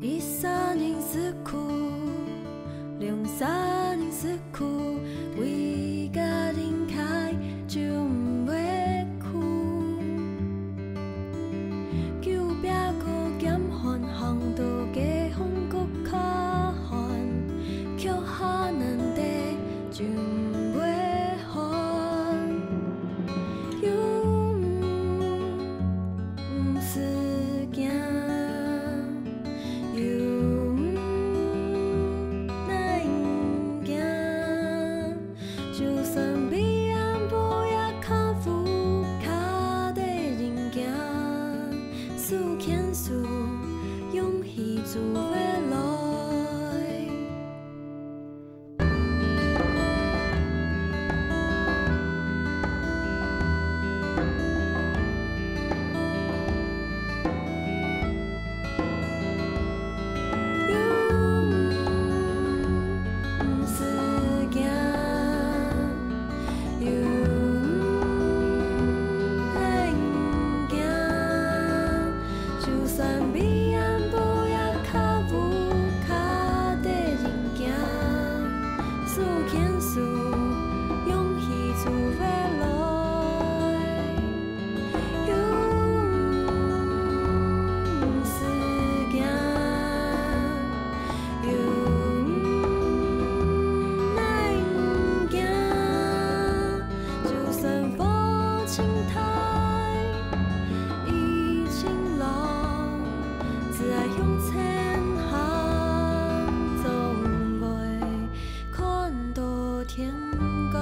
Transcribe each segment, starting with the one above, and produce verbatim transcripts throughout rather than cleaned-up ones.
一儕人食苦，兩儕人食苦，歸家人開就毋會苦。久壁過減寒，行到街風骨較寒，腳下難得就毋會寒。又毋使驚， 又毋免驚，就算彼暗晡夜較烏，較得人驚，手牽手，勇氣就會來。 又毋使驚，又毋免驚，就算彼暗晡夜較烏，較得人驚，手牽手，勇氣就會來。 又毋使驚，又毋免驚，就算風盡大，雨盡浪，只愛向前行，總會看到天光。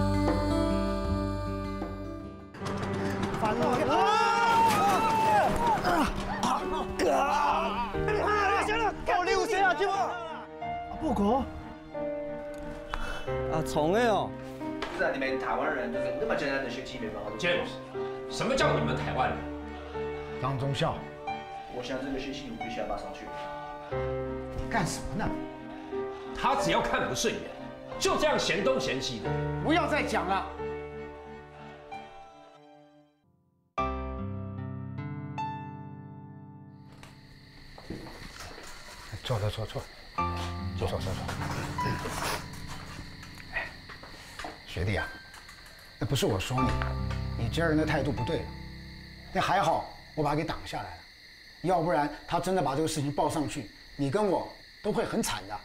布哥，阿聰个哦。不是啊，你們台灣人就是那麼簡單的學習沒辦法。James，什麼叫你們台灣人？張忠孝，我想這個學期我必須要馬上去。幹什麼呢？他只要看不順眼，就這樣嫌東嫌西的。不要再講了。 坐坐坐坐，坐坐坐坐。哎，學弟啊，那不是我說你，你家人的態度不對了。那還好，我把他給擋下來了，要不然他真的把這個事情報上去，你跟我都會很慘的。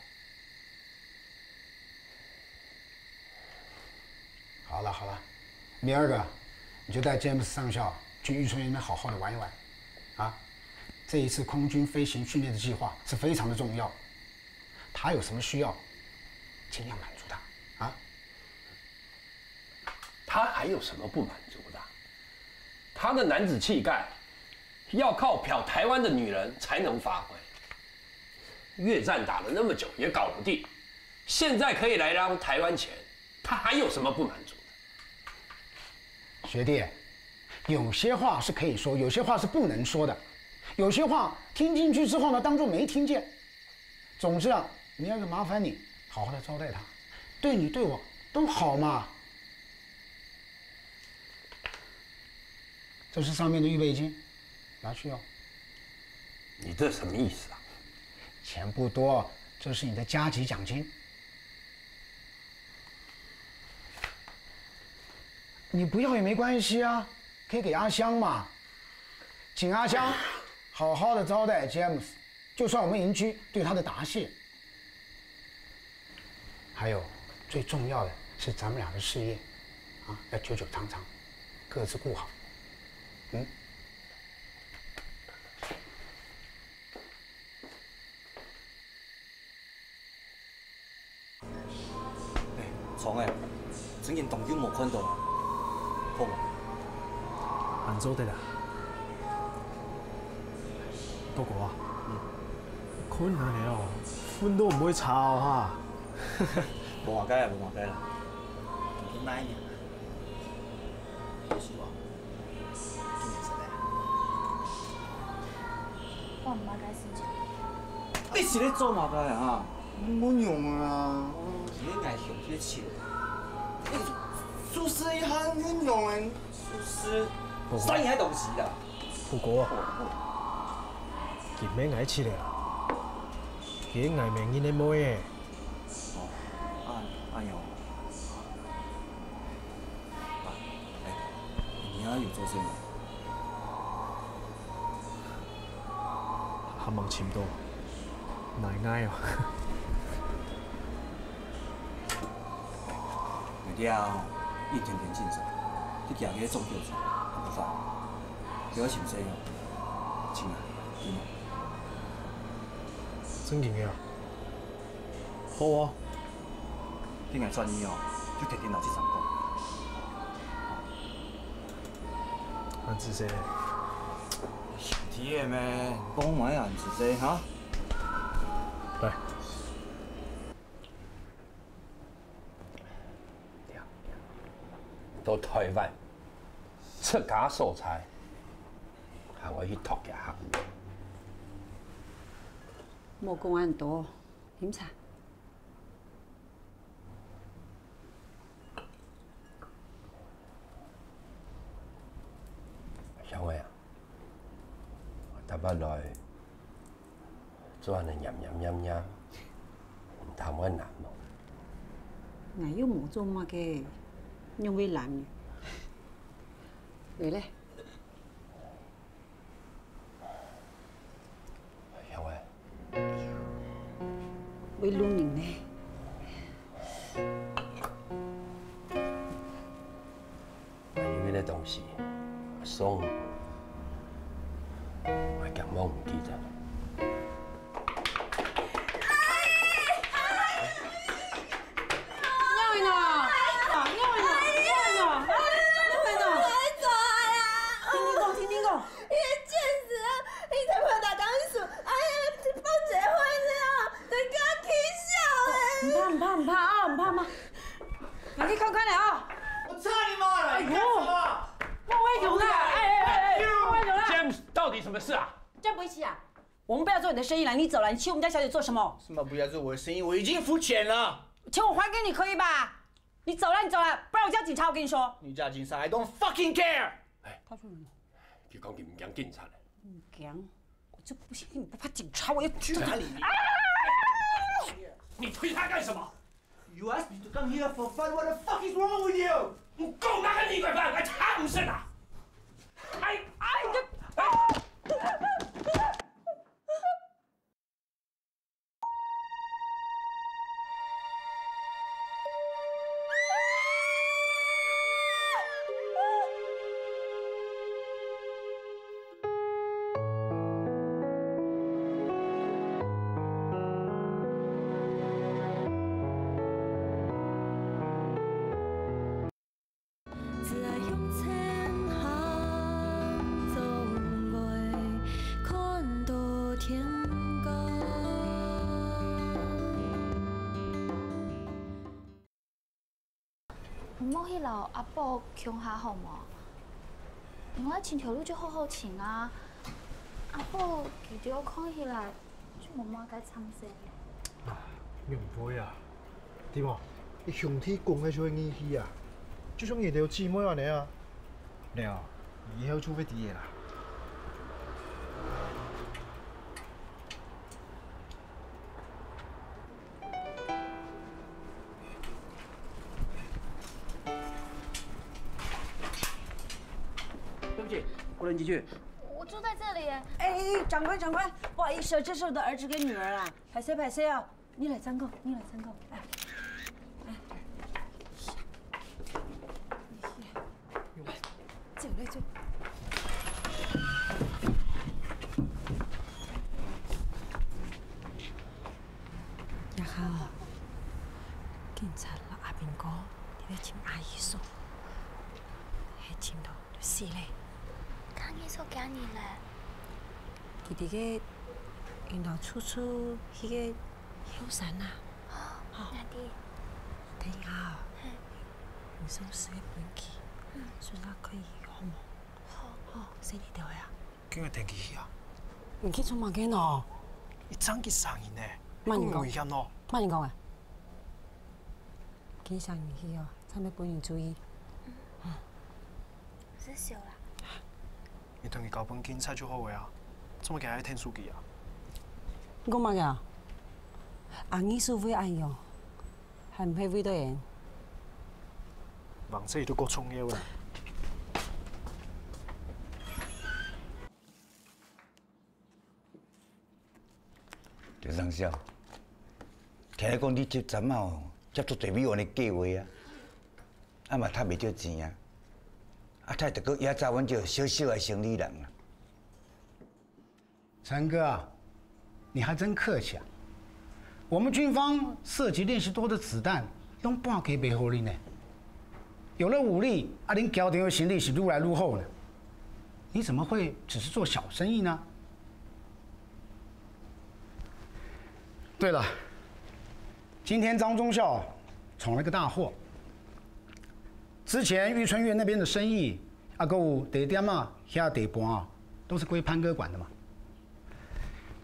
好了好了，明兒個你就帶 James 上校去玉春園那邊好好的玩一玩，啊，這一次空軍飛行訓練的計劃是非常的重要，他有什麼需要，盡量滿足他，啊。他還有什麼不滿足的？他的男子氣概要靠嫖台灣的女人才能發揮。越戰打了那麼久也搞不定，現在可以來張台灣錢，他還有什麼不滿足的？學弟，有些話是可以說，有些話是不能說的。有些話聽進去之後呢，當作沒聽見。總之啊，明兒個麻煩你好好的招待他，對你對我都好嘛。這是上面的預備金，拿去哦。你這什麼意思啊？錢不多，這是你的加給獎金。 你不要也沒關係啊，可以給阿香嘛。請阿香好好的招待 James，就算我們營區對他的答謝。還有，最重要的是咱們倆的事業，啊，要久久長長，各自顧好。嗯。 哎，聰仔，最近當久無看到啊，好無？還做得啊。不過啊，嗯。困難个哦，飯都毋會差哦哈。無麼个啦，無麼个啦。你哪一年啊？ 我毋捌該事情。你是咧做麼个啊？無用啊！你愛想這錢。你試試一下，無用个，試試。不過，三年還等不及啦。不過，今晡日𠊎去了啊。佢係𠊎名人个妹仔。哦，恁，恁樣。啊，欸，你阿有做事無？還吂尋到，哪會哦？你這樣一天天精神，你行个總叫做還不快，不要尋事哦，親愛，你呢？ 正經个啊？好啊。你愛轉去哦，就天天來這站講。恁仔細。兄弟咩，講話恁仔細哈？來。到台灣，自家所在，還愛去讀這下。 莫講恁多，啉茶。香妹啊，𠊎逐擺來，做恁樣黏黏黏黏，你聽會難無？𠊎又無做麼个，仰會難呢？來咧。 香妹，會路人呢。有一個東西，送，𠊎驚忘記了。 聽聽講，聽聽講。你个賤人啊！你才不要打當時，哎呀，你放結婚了，人家起笑欸！毋怕，毋怕，毋怕啊，毋怕，毋怕。拿去看看咧啊！我操你媽了！你幹什麼？莫會用啦！哎哎哎哎，莫會用啦！James，到底什麼事啊？這樣不一起啊！我們不要做你的生意了，你走了，你欺負我們家小姐做什麼？什麼不要做我的生意？我已經付錢了。錢我還給你可以吧？你走了，你走了，不然我叫警察，我跟你說。你叫警察，I don't fucking care。他說什麼？佢講佢毋驚警察咧。毋驚？我就不信你不怕警察，我要去哪裡？你推他幹什麼？You asked me to come here for fun. What the fuck is wrong with you? 你講麼个你个飯，還差毋多啊！哎哎，這，哎！ 你莫去摎阿寶共下好無？你愛尋條路就好好尋啊！阿寶佢兜看起來就無麼个參細。仰會啊？ 知無？你兄弟講个就係義氣啊！就像你兜姊妹恁樣啊！了，你以後就會知个啦。對不起，不能進去。我住在這裡耶。哎，長官，長官，不好意思啊，這是我的兒子跟女兒啊，歹勢，歹勢啊。 你來站講，你來站講，哎，哎，走來走。這下哦，警察摎阿兵哥在該尋阿姨嫂，係尋到就死咧。阿姨嫂幾多年咧？佢在該運到處處去个 後山啊。哦，好。哪裡？等一下哦。嘿。你送詩个分佢，嗯。順續開藥好無？好。好，先去調啊。今日天氣啊。你去做麼个喏？你正經生人呢，慢點講。你講危險喏。慢點講啊。今生人去哦，正要分人注意。嗯。 係笑啦。你同佢交分警察就好个啊，做麼个還愛𢯭手機啊？你講麼个啊？啊，意思會恁樣，還毋係為著𠊎？網這都夠重要啦。劉上校，聽你講你這陣仔哦，接觸濟美元个計畫啊，啊嘛趁袂著錢啊，啊趁著閣壓榨阮這小小个生理人啊。 陳哥啊，你還真客氣啊！我們軍方射擊練習多的子彈，攏半價賣予你呢。有了武力，啊，連橋頂个行李是愈來愈厚呢。你怎麼會只是做小生意呢？對了，今天張中校闖了個大禍。之前玉春院那邊的生意，啊，還有茶店啊，遐地盤啊，都是歸潘哥管的嘛。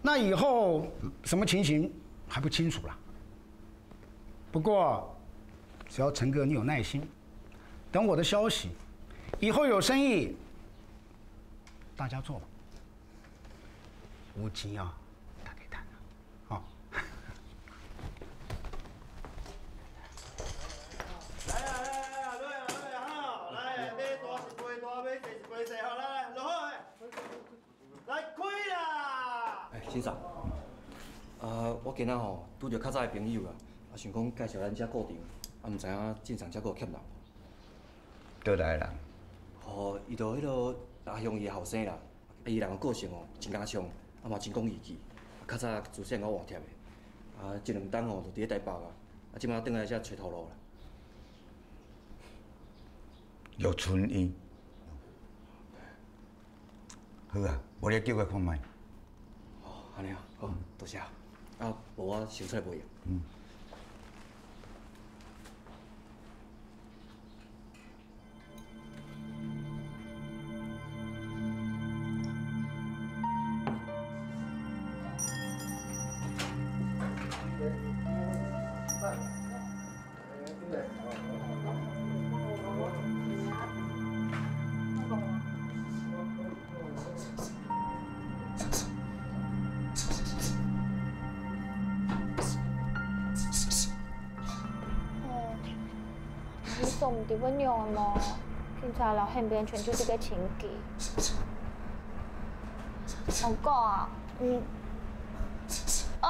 那以後什麼情形還不清楚啦。不過，只要陳哥你有耐心，等我的消息，以後有生意，大家做嘛。有錢啊，大家趁啊，吼。來啊，來啊，來啊，來啊，吼，來，買大一杯大，買細一杯細，吼，來，來，落好，嘿。 來開啦！欸，先生，啊，我今仔吼，拄著較早个朋友啊，啊，想講介紹咱遮顧場，啊，毋知影先生遮閣有欠人無？佗來人？吼，伊就彼號阿雄伊後生啦，啊，伊人个個性吼，真敢衝，啊嘛真講義氣，啊，較早出世我換帖的，啊，一兩冬吼，就佇咧台北啊，啊，這馬轉來遮揣頭路啦。劉春英。 好啊，無你叫佢看覓。哦，按呢啊，好，多謝啊。啊，無我先出來買啊。嗯。 哦，你做毋得會仰仔無？警察摎憲兵全就這個情景。我講啊，嗯，喂，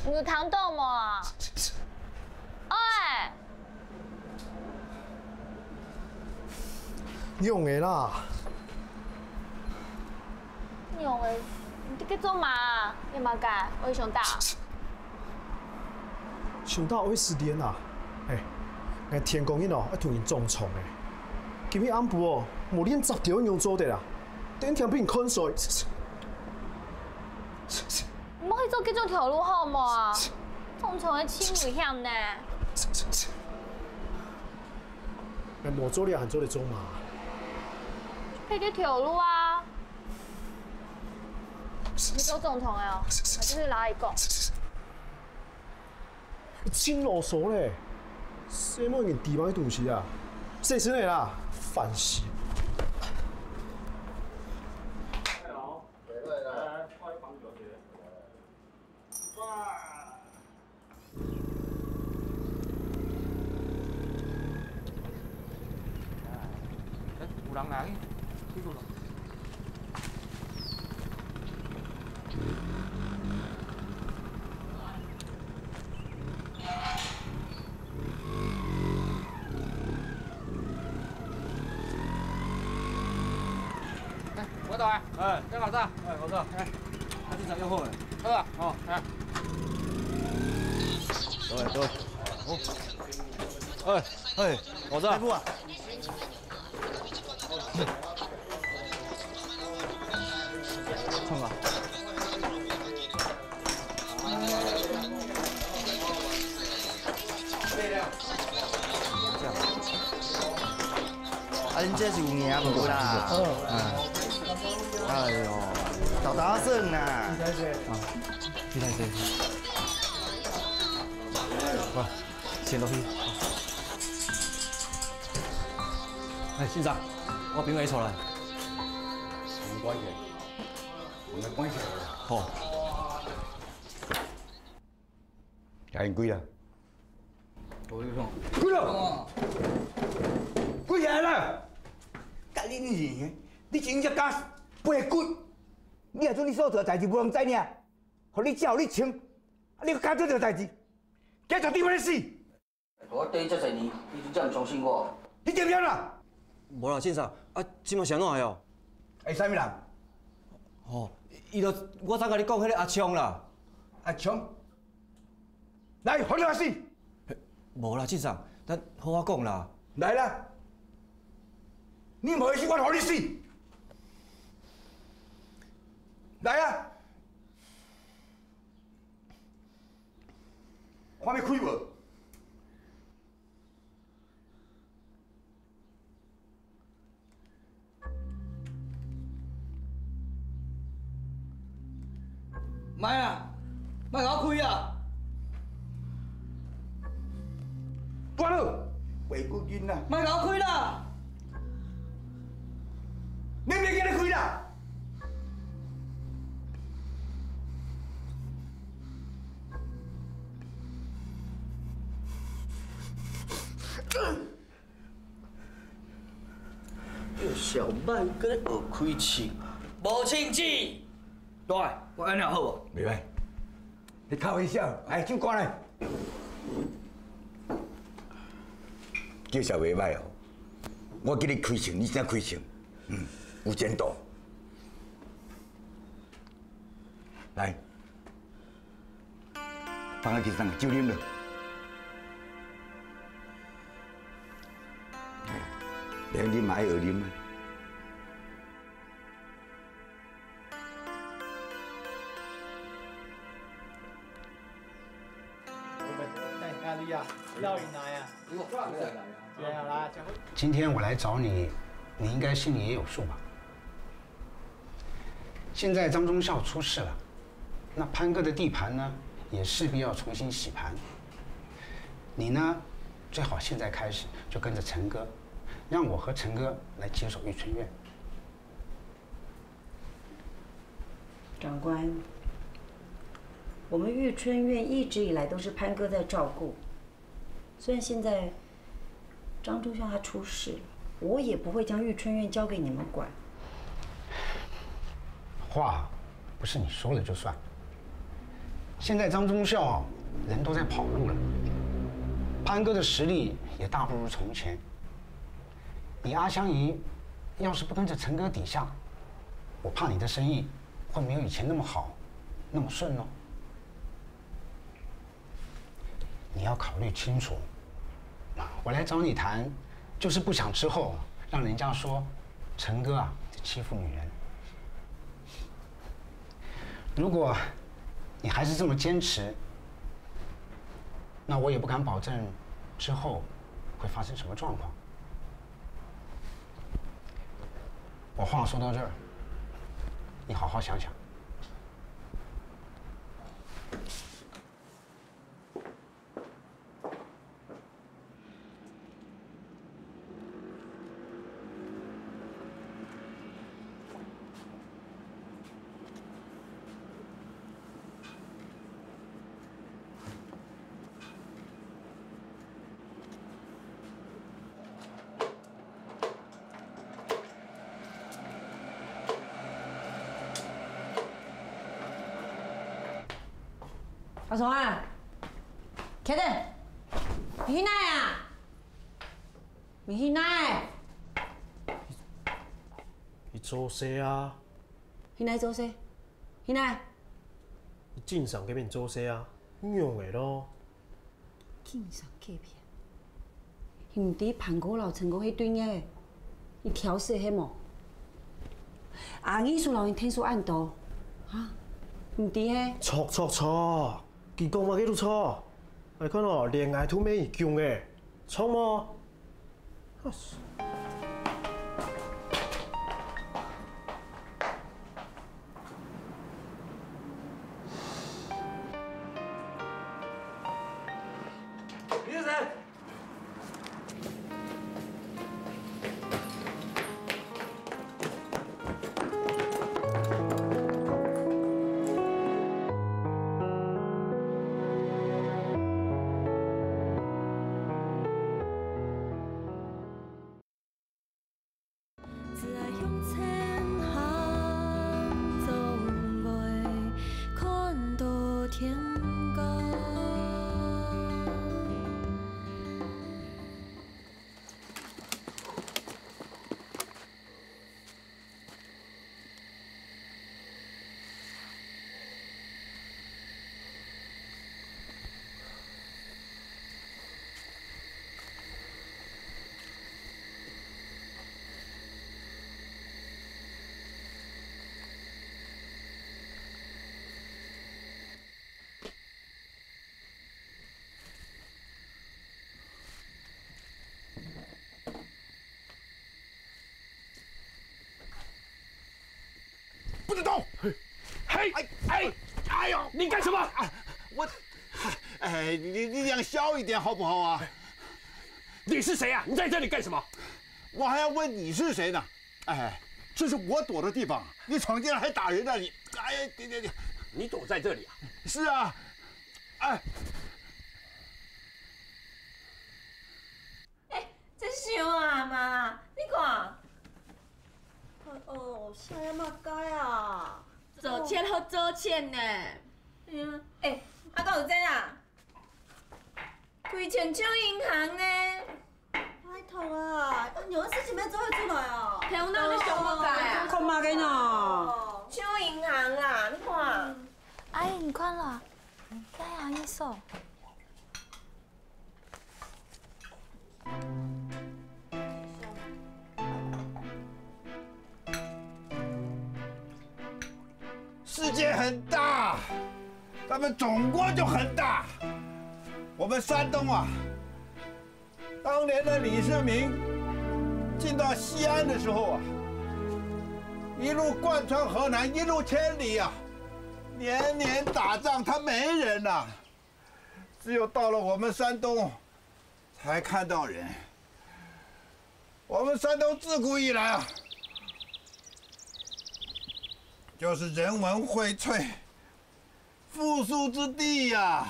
你有聽著無啊？喂！ 仰仔啦？仰仔，你在該做麼个？你麼个？𠊎想到。想到愛失戀啊！欸，𠊎天光日哦，愛同人撞床欸。今日暗晡哦，無練習條仰做得啊？等天分看衰。 毋好去做這種頭路好無啊？通常會盡危險呢。該無做了還做得做麼？配個頭路啊！你做總統的哦，還是去哪裡講？ 真囉嗦咧，細妹人知麼个東西啊？細聲个啦，煩死！欸，有人來，去過。 欸，我到啊。欸，真好吃。欸，好吃。欸，啊，這隻又好了。好啊。哦，欸。走欸，走欸。哦。欸，欸，好吃。大夫啊。 唱啊。啊，恁這是有影無啦？嗯。哎喲，豆豆算啦。啊，你看這。哇。 先落去。欸，先生，我朋友出來。門關起來。門關起來。好。請你跪啦！跪啦！跪下來啦！甲你，你，你真正敢背骨？你若準你所做个代誌無人知呢，予你食，予你穿，啊，你閣敢做這个代誌？今仔絕對毋會死！ 我等你遮濟年，你真正毋相信我？你點點啦？無啦，先生，啊，這馬是按怎樣？欸，啥物人？吼，伊就我才甲你講，迄个阿昌啦。阿昌？來，予你死！無啦，先生，咱好好講啦。來啦！你無意思，我予你死！來啊！ 看欲開無？莫啊，莫甲我開啊！斷了，背骨囡仔！莫甲我開啦！你免叫你開啦！ 小妹，跟你學開槍，無槍子。來，我按呢好無？袂歹。你開玩笑，來，手捾來。技術袂歹哦，我叫你開槍，你才開槍，嗯，有前途。來。 放下去，放下，酒啉了。哎呀，連啉嘛愛學啉啊。帶壓力啊，要贏來啊！ 今天我來找你，你應該心裡也有數吧？現在張忠孝出事了，那潘哥的地盤呢，也勢必要重新洗盤。你呢，最好現在開始就跟著陳哥，讓我和陳哥來接手玉春院。長官，我們玉春院一直以來都是潘哥在照顧， 雖然現在張忠孝他出事了，我也不會將玉春院交給你們管。話不是你說了就算。現在張忠孝人都在跑路了，潘哥的實力也大不如從前。你阿香姨要是不跟著陳哥底下，我怕你的生意會沒有以前那麼好，那麼順哦。 你要考慮清楚。我來找你談，就是不想之後讓人家說陳哥啊在欺負女人。如果你還是這麼堅持，那我也不敢保證之後會發生什麼狀況。我話說到這兒，你好好想想。 阿松啊，起來，你去哪啊？你去哪？去做事啊。去哪做事？去哪？去晉商該片做事啊，仰仔咯。 晉商該片。你毋知潘哥摎陳哥係對立个，你挑事係無？阿義叔摎你𢯭手恁多，哈？毋知係？著著著，佢講麼个都著。𠊎看哦，連𠊎都毋係佢降个，著無？哎，哎，哎呦，你干什么？啊，我，哎，你，你讲小一点好不好啊？你是谁啊？你在这里干什么？我还要问你是谁呢？哎，这是我躲的地方，你闯进来还打人呢，你，哎，你，你，你，你躲在这里啊？是啊，哎，哎，这是我阿妈，你看。哦，啥物个啊？做賊好做賊呢。哎呀，哎，阿公有在啊？ 开钱抢银行呢？拜託啊，有的事情要做得出來哦。頭腦你想無解啊？看麼个呢？搶銀行啦，你看。阿姨，你看啦，該阿姨說。世界很大，咱们中国就很大。我们山东啊，当年的李世民进到西安的时候啊，一路贯穿河南，一路千里啊，年年打仗，他没人呐、只有到了我们山东，才看到人。我们山东自古以来啊，就是人文荟萃、富庶之地呀。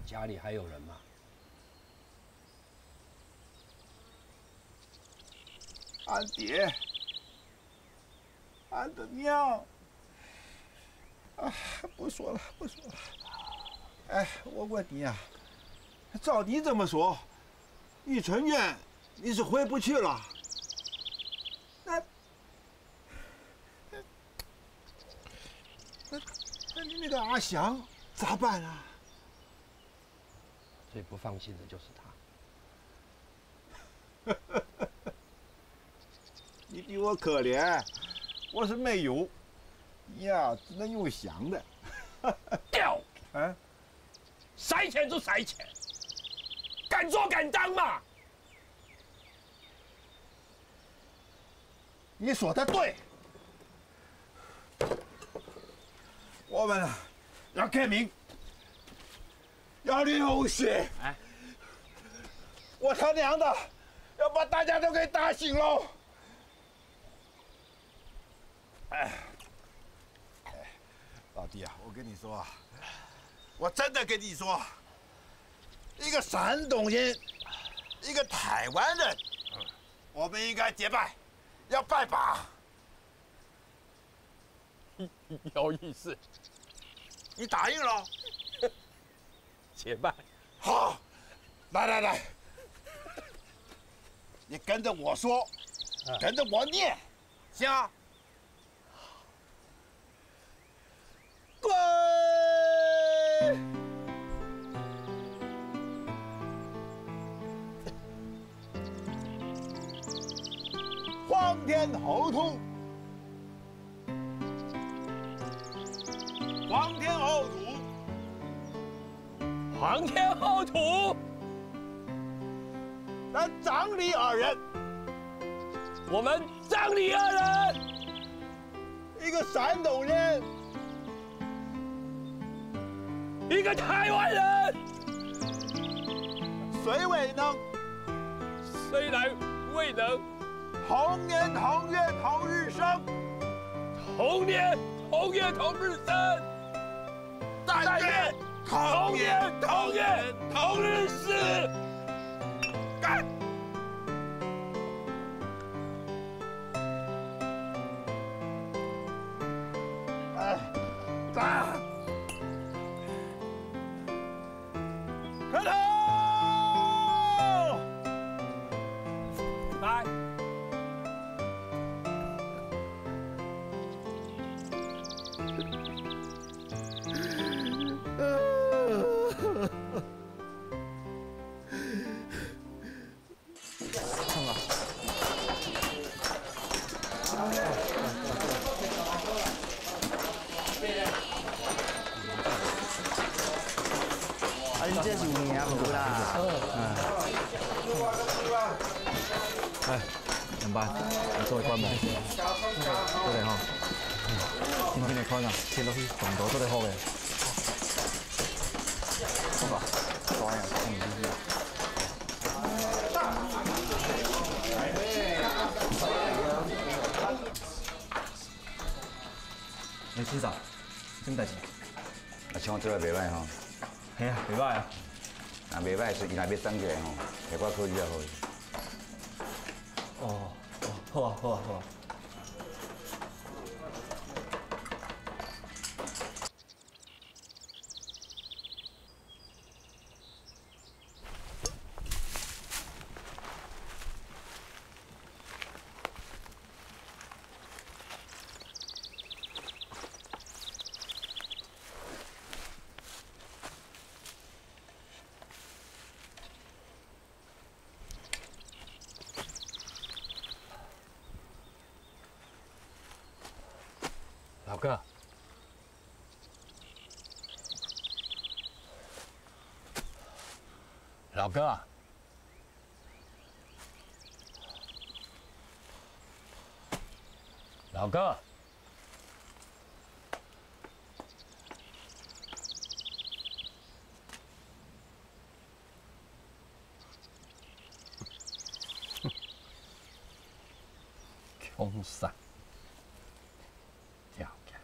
家里还有人吗？俺爹，俺的娘，啊，不说了，不说了。哎，我问你啊，照你这么说，玉宸县你是回不去了？那，那，那，那个阿祥咋办啊？最不放心的就是他。你比我可怜，我是没有，你呀，只能用想的。掉！哎，塞钱就塞钱，敢做敢当嘛！ 你说的对，我们啊，要革命，要流血。哎，我他娘的要把大家都给打醒了。哎，哎，老弟啊，我跟你说啊，我真的跟你说，一个山东人，一个台湾人，我们应该结拜，要拜把。 有意思。你答应了？结拜。好，来来来，你跟着我说，啊。跟着我念，行啊？ 滚！皇天后土，皇天后土，皇天后土，咱张李二人，我们张李二人，一个山东人， 一个台湾人，谁未能？谁来未能？同年同月同日生，同年同月同日生，但愿同年同月同日死。干！ 哎，打！开头！来。啊，恁這是有名無啦？哎，怎麼辦？你做一罐無？做得吼。你聽你看啊，切落去，差不多做得好个。好吧，抓呀，看你就是。哎，先生，什麼代誌？啊，像做得袂歹吼。嘿啊，袂歹啊。若袂歹，是伊若欲升起來吼，下擺考慮較好。哦，哦，好啊，好啊，好啊。 老哥，老哥，老哥。 窮煞，條件，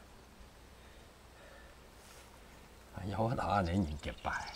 哎呀，我老阿人人結拜。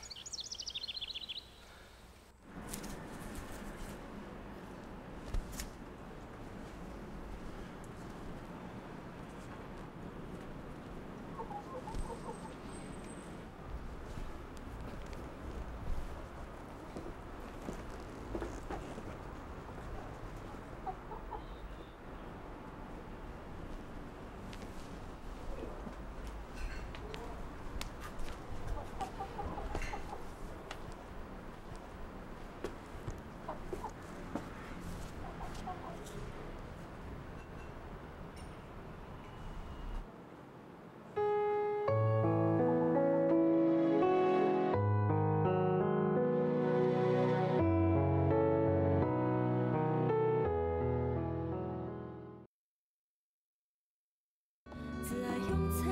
只愛向前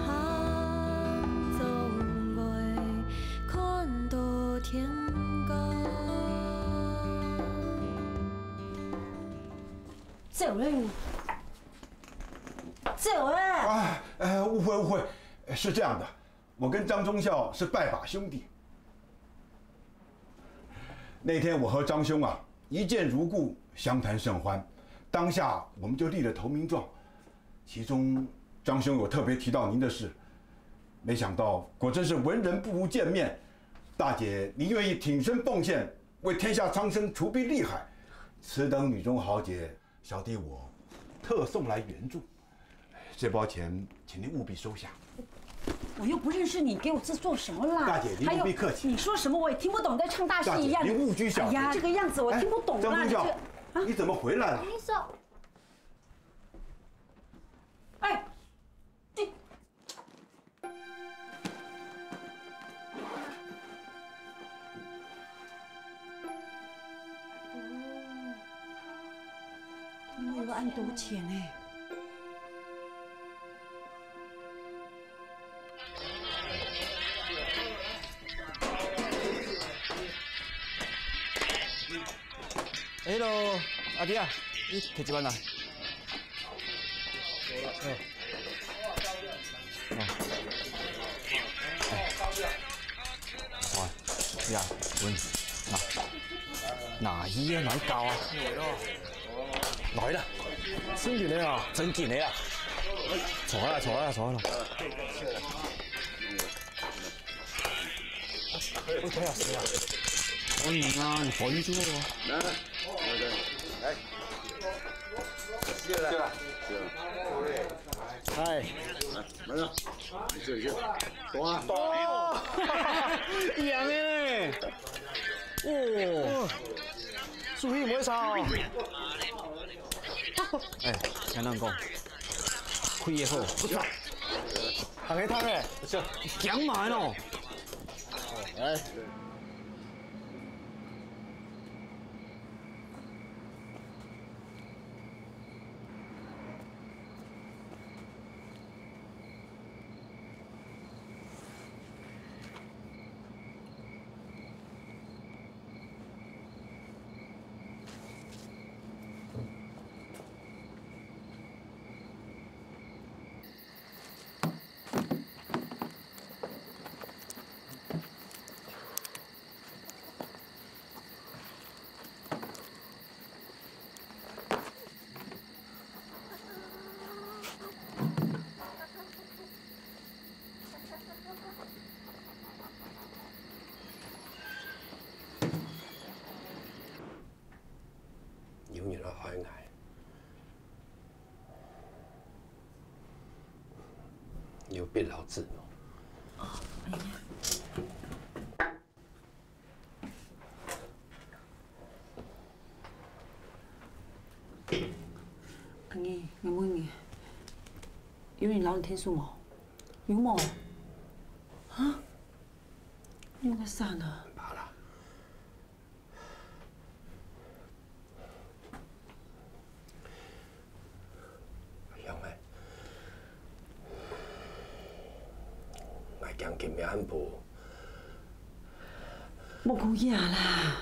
行，總會看到天光。走了，走了。啊，呃，誤會，誤會，是這樣的， 我跟張忠孝是拜把兄弟。那天我和張兄啊，一見如故，相談甚歡，當下我們就立了投名狀。其中，張兄有特別提到您的事，沒想到果真是文人不如見面。大姐，您願意挺身奉獻，為天下蒼生除兵利害，此等女中豪傑， 小弟我特送來援助，這包錢請您務必收下。我又不認識你，給我這做什麼啦？大姐，您務必客氣。還有，你說什麼我也聽不懂，在唱大戲一樣。大姐，您勿拘小節。哎呀，這個樣子我聽不懂啦，哎，張忠孝，你這個，啊？你怎麼回來了？你說，哎，你 哦，你有恁多錢呢。Hello，阿弟啊，你提一萬來。 哦。哦。哦，呀，穩，拿，拿去啊，拿去搞啊。來啦，正經个啊，正經个啊。坐啦，坐啦，坐啦。哎，太好吃了。歡迎啊，你歡迎就好啊。來，來，來，來。 嗨。來，慢點。你這一下。多啊。哦，贏了呢。哦，輸贏毋會差哦。哎，聽人講，開个好，行个通个，強嘛喏。來。害𠊎，有必要知無？阿義，𠊎問你，有人摎你𢯭手無？有無？啊？你有在想啊？ 香仔，𠊎驚今暗晡無顧夜啦。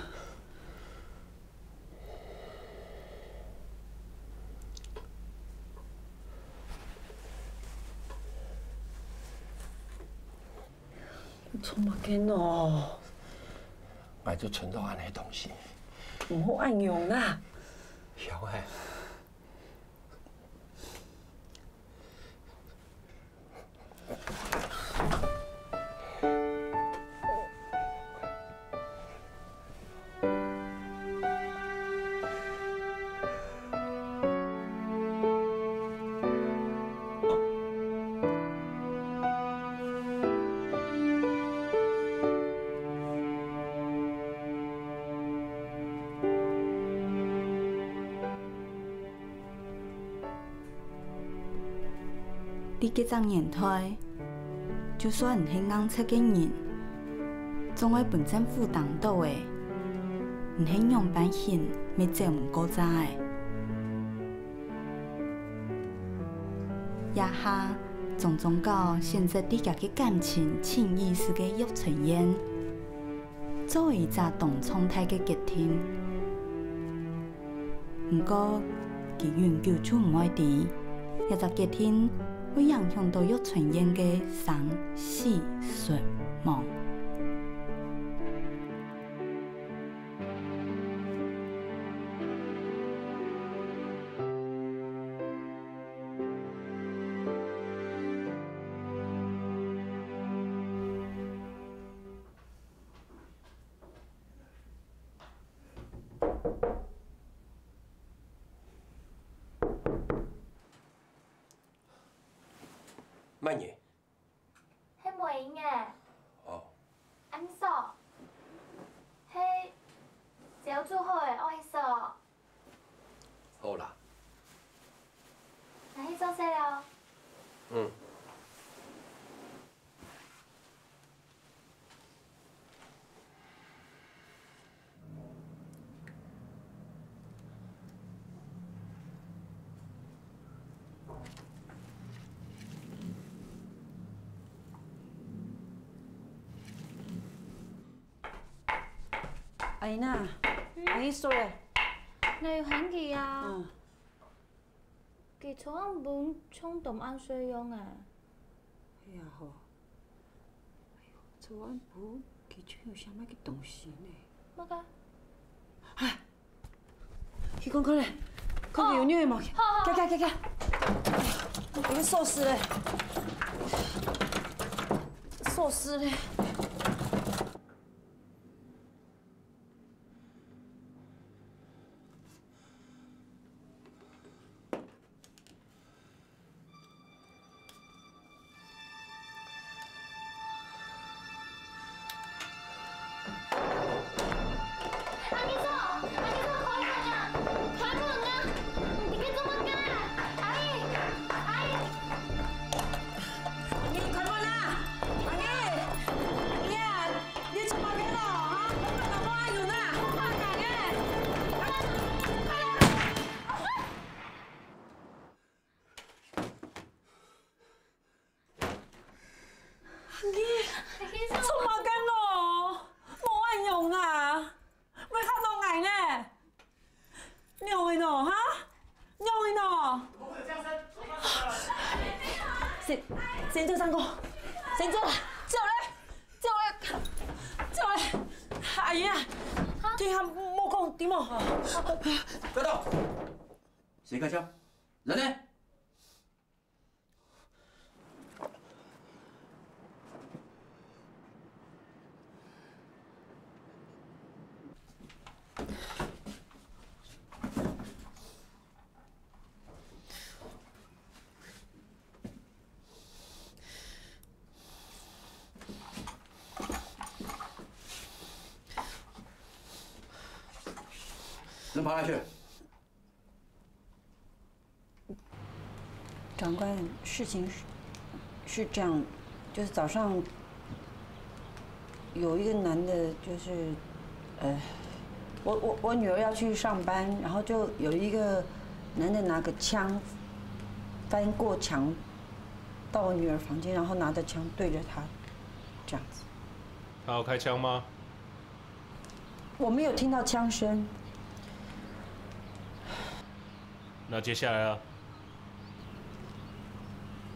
你做麼个呢？𠊎就存到恁樣个東西。毋好恁樣啦。曉得。 在該隻年代，就算你係硬直个人，總愛分政府盯著仔，你係仰般形乜走毋過遮仔。這下莊長摎選擇在佢个感情盡意思个玉春燕，做一隻當重大个決定。 毋過，佢永久就毋會知，這隻決定會影響到玉春燕个生死存亡。 麼人？係梅英仔。哦。恁爽。係朝煮好个，愛食。好啦。𠊎去做事了。嗯。 阿英啊，阿英睡咧。𠊎有喊佢啊。嗯。佢昨暗晡像當暗睡樣啊。係啊吼。哎喲，昨暗晡佢就有寫麼个東西呢？麼个？唉， 去看看咧，看看有人無？好，好。行行行行，有个鎖匙咧，鎖匙咧。 阿義嫂，阿義嫂，開門啊！開門啊！你在該做麼个啊？阿義，阿義！阿義，開門啊！阿義，阿義啊，你做麼个咯？哈？開門啊！阿義，快點！ 你做麼个咯？莫恁樣啊！會嚇著𠊎呢！仰仔呢？哈？仰仔呢？先，先做三个，先做，走咧，走咧，走咧！阿姨啊，聽下莫講，知無？快到！誰開槍？人呢？ 阿能跑下去。长官，事情是是这样，就是早上有一个男的，就是呃，我我我女儿要去上班，然后就有一个男的拿个枪翻过墙到我女儿房间，然后拿着枪对着她这样子。他有开枪吗？我没有听到枪声。那接下来啊？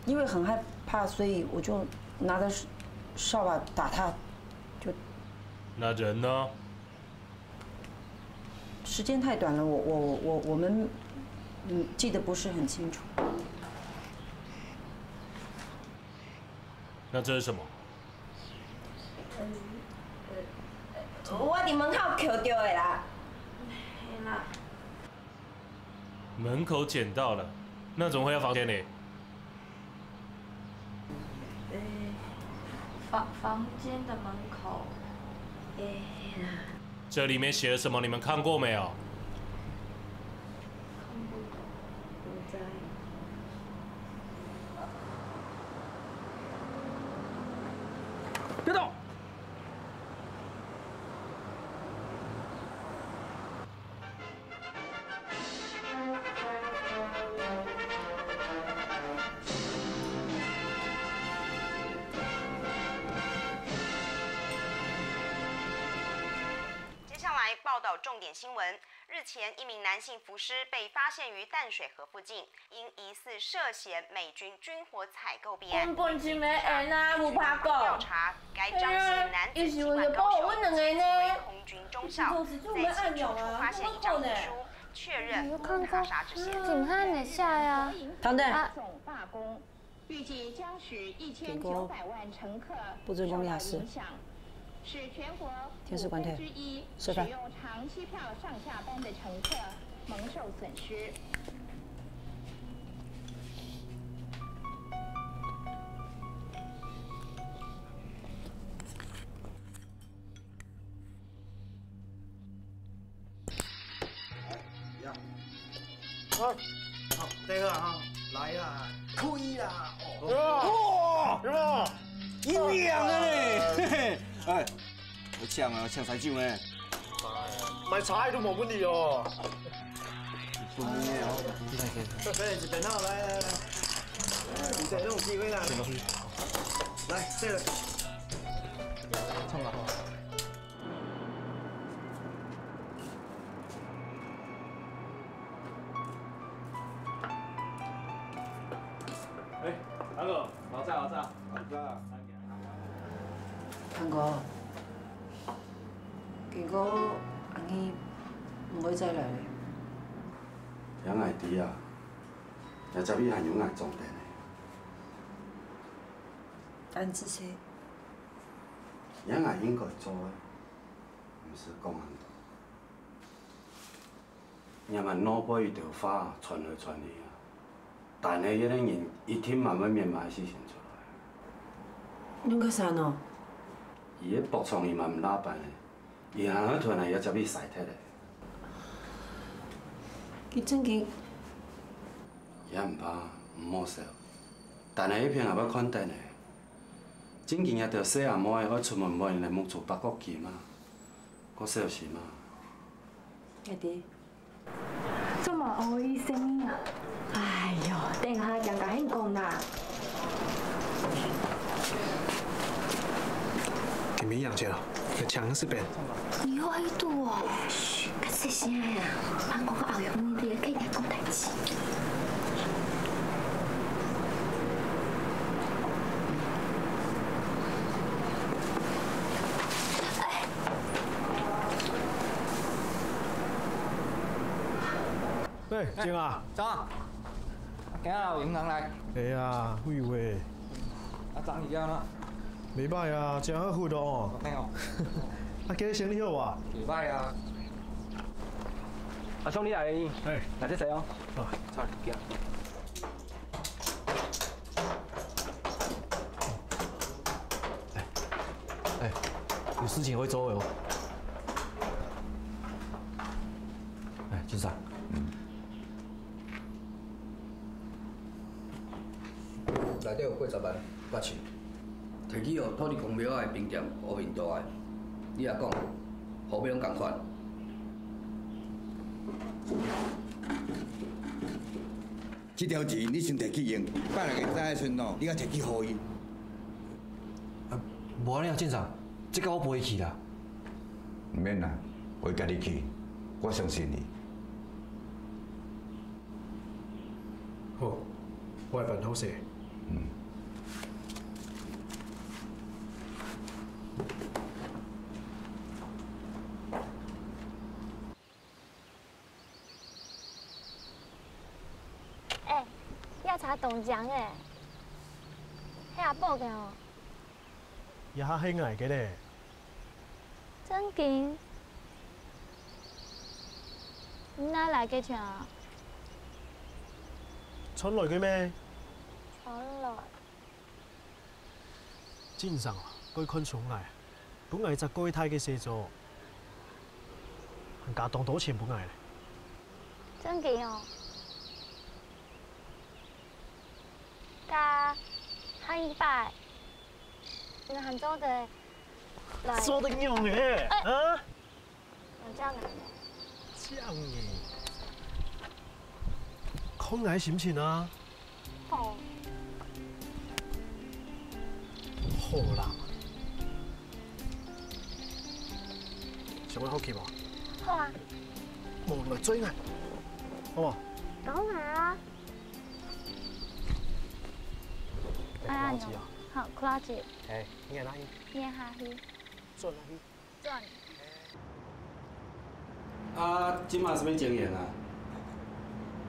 因为很害怕，所以我就拿着扫把打他，就。那人呢？时间太短了，我我我我们嗯记得不是很清楚。那这是什么？我佇门口抾到的啦。嘿啦。门口捡到了，那怎么会在房间里？呃，房房间的门口。哎啦。这里面写了什么？你们看过没有？看不懂。我在。别动！接下来报道重点新闻。日前，一名男性浮尸被发现于淡水河附近，因疑似涉嫌美军军火采购弊案，根本就没演啊，有拍过。调查，该张姓男子尽管高雄，即为空军中校，在其住处发现一张遗书，确认不是他杀之嫌。怎么还没下呀？唐队，总罢工，预计将使一千九百万乘客不准讲历史受到影响，使全国电视关掉五分之一示范使用长期票上下班的乘客蒙受损失。好，等一下哈，来啦，可以啦，哦，哇，有没有？一两个呢，嘿嘿，哎，我抢啊，抢啥酒呢？买茶都没问题哦。对，这边哈，来来来，你这种机会啦，来，这个，唱个哈。 哎，大哥，好在好在。好在。唐哥，经过阿姨毋会再来了。也𠊎知啊，也接你還有𠊎裝等呢。安子谁？也𠊎應該做啊，毋使講恁多。 若滿腦背一兜話傳來傳去啊，但係一個人一定慢慢面慢事情出來。恁个啥喏？佢个博創佢嘛毋罅辦咧，佢還愛吞啊，也接佢晒忒咧。佢正經。也毋怕，毋好愁。但係一片也會看等咧。正經這兜細阿妹愛出門買人目珠八角金啊，過小心啊。愛的。 做麼个會生病啊？哎喲，等下正甲你講啦。今晡日夜，你請食飯。你又愛賭哦？噓，較細聲啊，莫講後日你可以來講代誌。 喂，靜啊！走啊！今仔有閒人來。哎呀，偉偉。啊，昨日安怎？袂歹啊，真好睏哦。嘿哦。啊，今日生理好無？袂歹啊。阿兄，你來，哎，來這坐哦。好。坐，行。 哎，有事情會做的哦。哎，先生，內底有八十萬，我清。提去予土地公廟仔的冰店烏面度仔，你也講，好買攏仝款。這條錢你先提去用，拜六个早起時陣哦，你愛提去予伊。啊，無按呢啊，先生，這个我賠去啦。毋免啦，我家己去，我相信你。 好，我會辦好勢。嗯。欸，這車當靚欸，係阿寶个哦。 這下係𠊎个咧。正經？你哪來个車啊？賺來个咩？賺來。先生啊，過看重𠊎，分𠊎一隻蓋大个細組，還加當多錢分𠊎咧。正經哦？該下一擺 你還做得來。做得仰仔，欸，啊？我叫你。這樣仔，看𠊎心情啊。好。好啦。想愛好奇無？好啊。無，來追𠊎，好無？當然啊。 哎呀，褲仔仔哦。好，褲仔仔。嘿，你愛哪去？你愛下去。轉哪去？轉。啊，這馬啥物情形啊？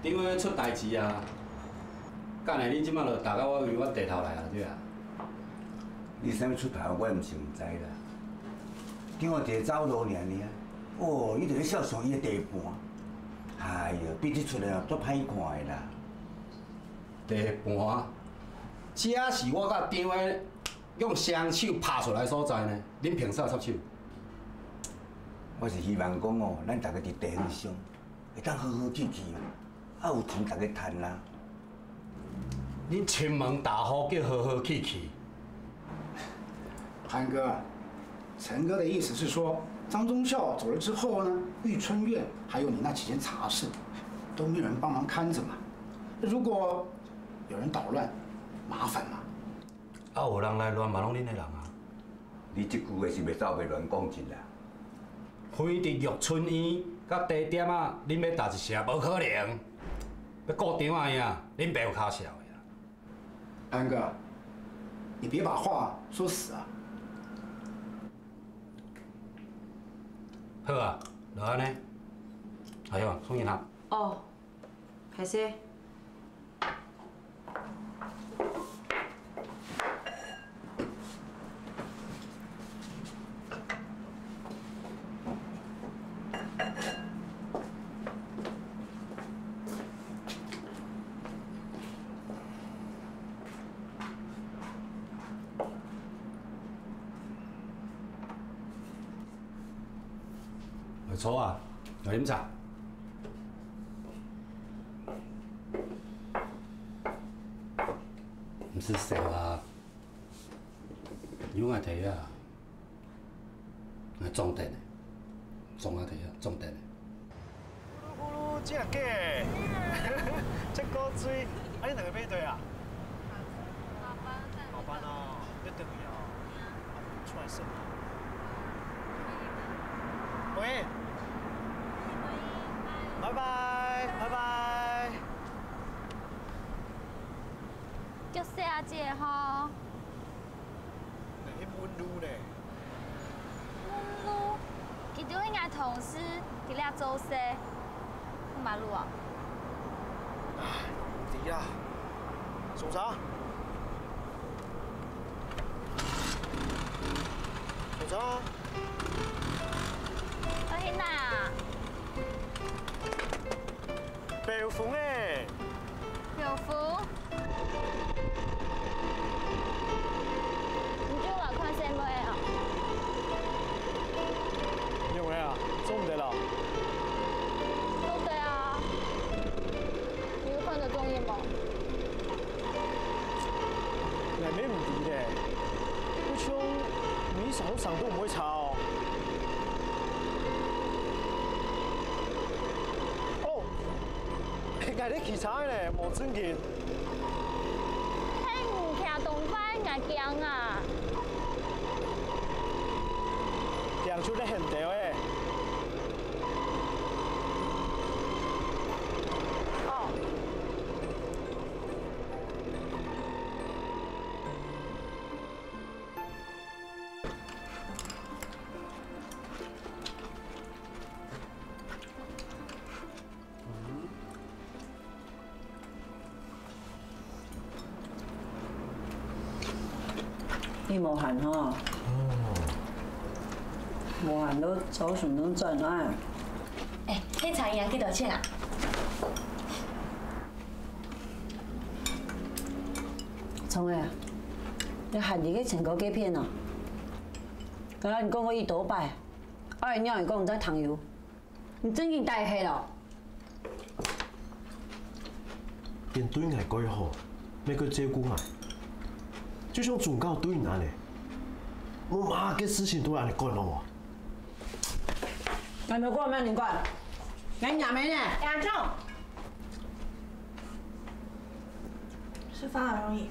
頂回出代誌啊？敢會恁樣，恁樣就踏到我位，我地頭來啊，對啊？你啥物出頭，我毋是毋知啦。頂回一个走路爾爾，哦，你就去痟想伊个地盤。哎喲，比你出來哦，足歹看的啦。 地盤，這是我佮張的用雙手拍出來的所在呢，恁憑啥插手？我是希望講哦，咱大家佇地方上，會當和和氣氣嘛，啊有錢大家趁啦。恁侵門踏戶叫和和氣氣， 韓哥，陳哥的意思是說，張忠孝走了之後呢，玉春院還有你那幾間茶室，都沒有人幫忙看著嘛。如果有人搗亂，麻煩嘛。啊，有人來亂嘛，攏恁的人啊。你這句話是袂走袂亂講一下。非得玉春院佮茶店啊，恁欲踏一下，無可能。欲顧張仔啊，恁爸有跤數的啊。 安哥，你別把話說死啊！好啊，就按呢。哎喲，送你啦。哦，歹勢。 來坐啊，來啉茶。毋使愁啊，有𠊎在啊。 來，裝等咧，裝啊，等一下，裝等咧。呼嚕呼嚕，真个，真古錐。啊，你兩个買對啊？下班哦，你等你哦。啊，出來食啊。喂。拜拜，拜拜。叫細阿姐吼。 你去問路咧？問路？佢就係𠊎同事，佢這做事，問路啊？唉，毋知啊。送茶。送茶。愛去哪啊？ 標風欸。標風？你就來看細妹啊？用个啊，做毋得了。做得你上路上都毋會差哦。哦，𠊎在騎車呢，無正經。嘿，你騎東快，𠊎驚啊！驚就係很屌誒。哦。 你無閒吼？無閒都走，順便轉啊！哎，該餐廳幾多錢啊？聰仔，你還記得前個月片哦？剛剛你講過幾多擺，愛你講毋再糖油。 你正經大黑了！佢對𠊎蓋好，乜蓋照顧𠊎，就像宗教對人恁樣，無麼个事情都會恁樣管我。𠊎無管，無人管，𠊎娘們呢？阿忠，吃飯了，容易，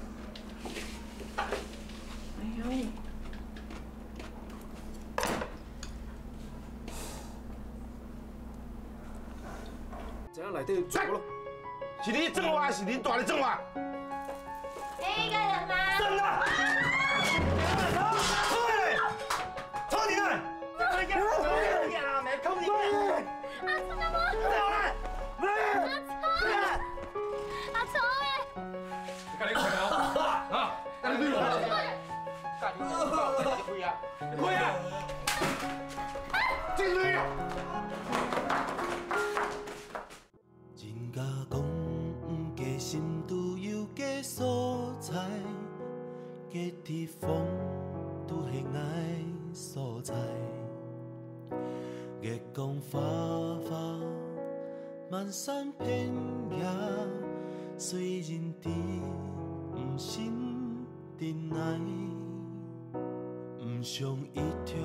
哎呦。 怎樣來對做咯？是你整我，還是你大人整我？哎，該人嗎？真的！操你呢！操你呢！阿聰啊！阿聰啊！阿聰啊！ 你趕緊開啊！啊，趕緊開啊！趕緊開啊！開啊！進來啊！人家講，嗯，个心肚有个所在，个地方都係𠊎所在。月光花花， 滿山遍野，雖然知毋信定來，毋想一條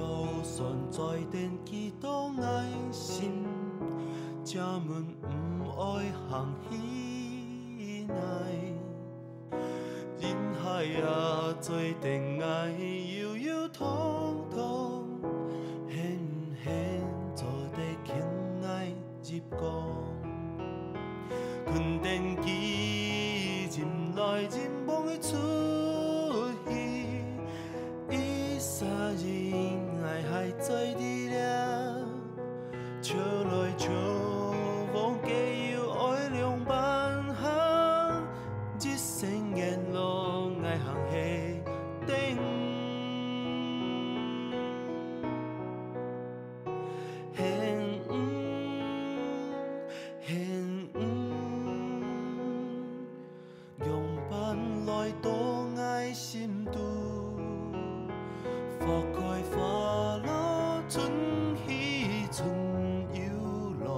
船載等幾多愛心，正問毋愛行去哪。 人海啊，做得𠊎悠悠堂堂，現現做得牽𠊎入江。困等佢，人來人往个出去，一儕人𠊎還做得了。 笑來笑往，个又愛兩半行，一生沿路𠊎行係等。現，現， 仰般來到𠊎心肚，花開花落，春去春又來，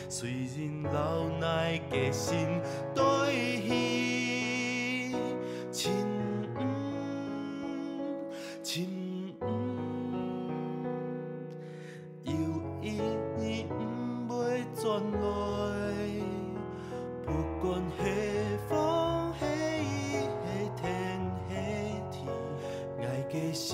誰人留𠊎个心對佢？親，親。 有一日毋會轉來，不管係風係雨，係天係地，𠊎个心